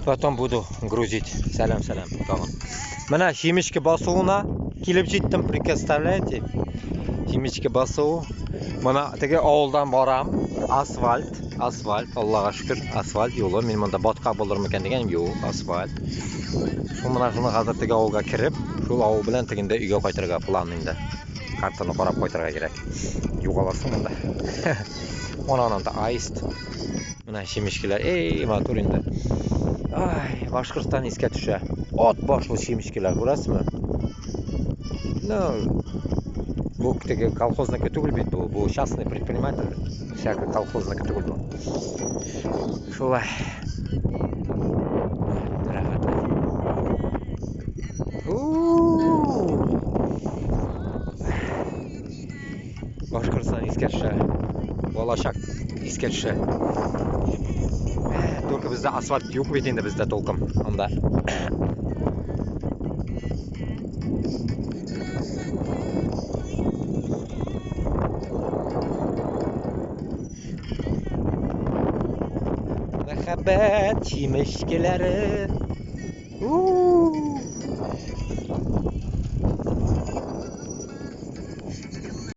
Потом буду грузить. Сәлам, сәлам. Тагын. Менә Химичка басуына килеп җиттем, представляете? Химичка басуы. Менә теге авылдан барам. Асфальт, асфальт, Аллага шөкер, асфальт юлы. Мин монда батка булыр микән дигән, юк, асфальт. Шул менә шуны хәзер теге авылга кереп, шул авыл белән тегендә өйгә кайтырга план инде. Картаны карап кайтырга кирәк. Югаласың монда. Ана анда аист. Менә чемешкеләр. Эй, матур инде. Ай, Башкортстан искә төшә. Ат башлы чемешкеләр, күрәсезме? Ну, бу теге колхозныкы түгел бит бу. Бу частный предприниматель. Всякий колхозныкы түгел бу. Шулай. Рәхәт. Башкортстан искә төшә. Балачак искә төшә. Только бездә асфальт юк бит инде бездә толком анда. Мәхәббәт җимешкеләре.